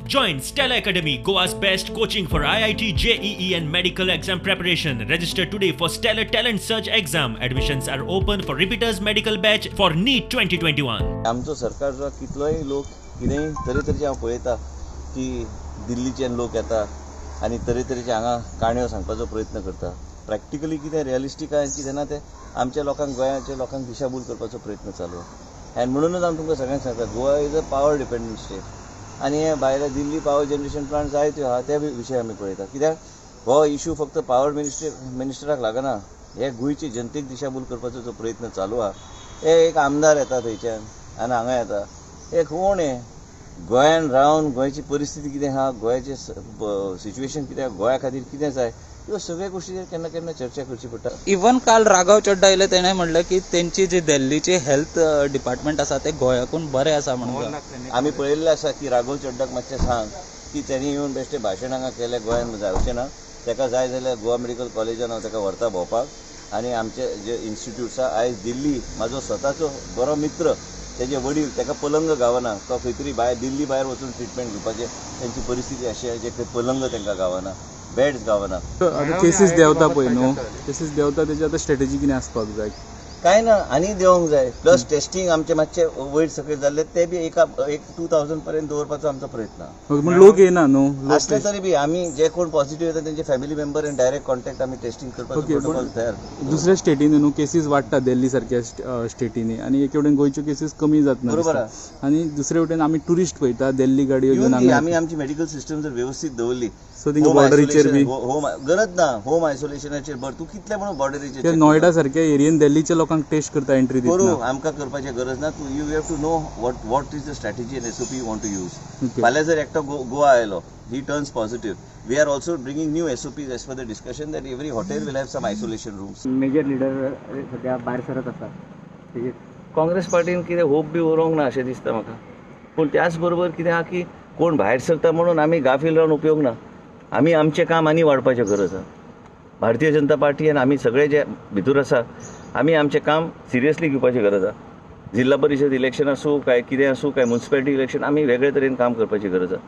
Join Stella Academy, Goa's best coaching for IIT, JEE, and medical exam preparation. Register today for Stellar Talent Search exam. Admissions are open for repeaters medical batch for NEET 2021. आमचो सरकार जो आहा, कितलोय लोक कितेंय तरेतरेचे हांव पळयता की दिल्लीच्यान लोक येता आनी तरेतरेचे हांगा काणयो सांगपाचो प्रयत्न करता. प्रॅक्टिकली कितें रियलिस्टीक आहा कितें ना तें आमच्या लोकांक, गोंयाच्या लोकांक दिशाभूल करपाचो प्रयत्न चालू आहा. आनी म्हणूनच हांव तुमकां सगळ्यांक सांगता, Goa is a power dependent state आनी हे भायले दिल्ली पावर जनरेशन प्लांट जायत्यो आहा, ते विशय आमी पळयता. कित्याक हो इशू फक्त पावर मिनिस्टराक लागना. हे गोंयचे जनतेक दिशाभूल करपाचो जो प्रयत्न चालू आहा, हे एक आमदार येता थंयच्यान आनी हांगा येता, हे कोण हे? गोंयान रावन गोंयची परिस्थिती कितें आहा, गोंयाचें सिच्युएशन कितें आहा, गोंया खातीर कितें जाय, ह्यो सगळ्यो गोश्टीचेर केन्ना केन्ना चर्चा करची पडटा. इवन काल राघव चड्डा आयले, तेणें म्हणलें की तेंची जी दिल्लीची हेल्थ डिपार्टमेंट आसा ते गोंयाकून बरें आसा म्हणून. आमी पळयल्लें आसा की राघव चड्डाक मातशें सांग की तेणी येवन बेश्टें भाशण हांगा केलें, गोंयान जावचें ना. ताका जाय जाल्यार गोवा मेडिकल कॉलेजान हांव ताका व्हरता भोंवपाक आनी आमचे जे इन्स्टिट्यूट्स आहा. आयज दिल्ली म्हाजो स्वताचो बरो मित्र, तेजे वडील, ताका पलंग गावना. तो खंय तरी भायर, दिल्ली भायर वचून ट्रिटमेंट घेवपाचें तेंची परिस्थिती अशी आहा, जे खंय पलंग तांकां गावना, बेड्स गावना. आतां केसीस देंवता पळय न्हू, केसीस देंवता, तेजी आतां स्ट्रेटजी कितें आसपाक जाय? कांय ना, आनी देंवोंक जाय. प्लस टेस्टिंग आमचें मातशें वयर सकयल जाल्लें, तें बी एका एक 2000 पर्यंत दवरपाचो आमचो प्रयत्न आहा. ओके, पूण लोक येना न्हू, लोक आसले तरी बी आमी जे कोण पॉझिटिव्ह येता तेंचे फॅमिली मेंबर आनी डायरेक्ट कॉन्टॅक्ट आमी टेस्टिंग करपाचो प्रोटोकॉल तयार. दुसऱ्या स्टेटींनी न्हू केसीस वाडटा, दिल्ली सारक्या स्टेटींनी, आनी एके वटेन गोंयच्यो केसीस कमी जातना दिसता आनी दुसरे वटेन आमी टुरिस्ट पळयता, दिल्ली गाडयो घेवन येवन दी, हांगा. आमी आमची मेडिकल सिस्टम जर व्यवस्थीत दवरली सो थिंगा बॉर्डरीचेर बी होम गरज ना. होम आयसोलेशनाचेर बरं तूं कितले म्हणून बॉर्डरीचेर ते नोयडा सारक्या एरियेन दिल्लीच्या लोकांक टेस्ट करता, एंट्री करूं. दितना. आमकां करपाचें गरज ना. तूं you have to know what is the strategy and SOP you want to use. फाल्यां जर एकटो गोवा आयलो, he turns positive, we are also bringing new SOPs as per the discussion that every hotel will have some isolation rooms. Major leader सध्या भायर सरत आसात तेजेर? काँग्रेस पार्टीन कितें होप बी उरोंक ना अशें दिसता म्हाका. पूण त्याच बरोबर कितें आहा की कोण भायर सरता म्हणून आमी गाफील रावन उपयोग ना. आमी आमचें काम आनी वाडपाचें गरज आहा. भारतीय जनता पार्टी आनी आमी सगळे जे भितर आसा, आमी आमचें काम सिरियसली घेवपाची गरज आहा. जिल्हा परिशद इलेक्शन आसूं काय कितें आसूं, काय मुन्सिपालिटी इलेक्शन, आमी वेगळे तरेन काम करपाची गरज आहा.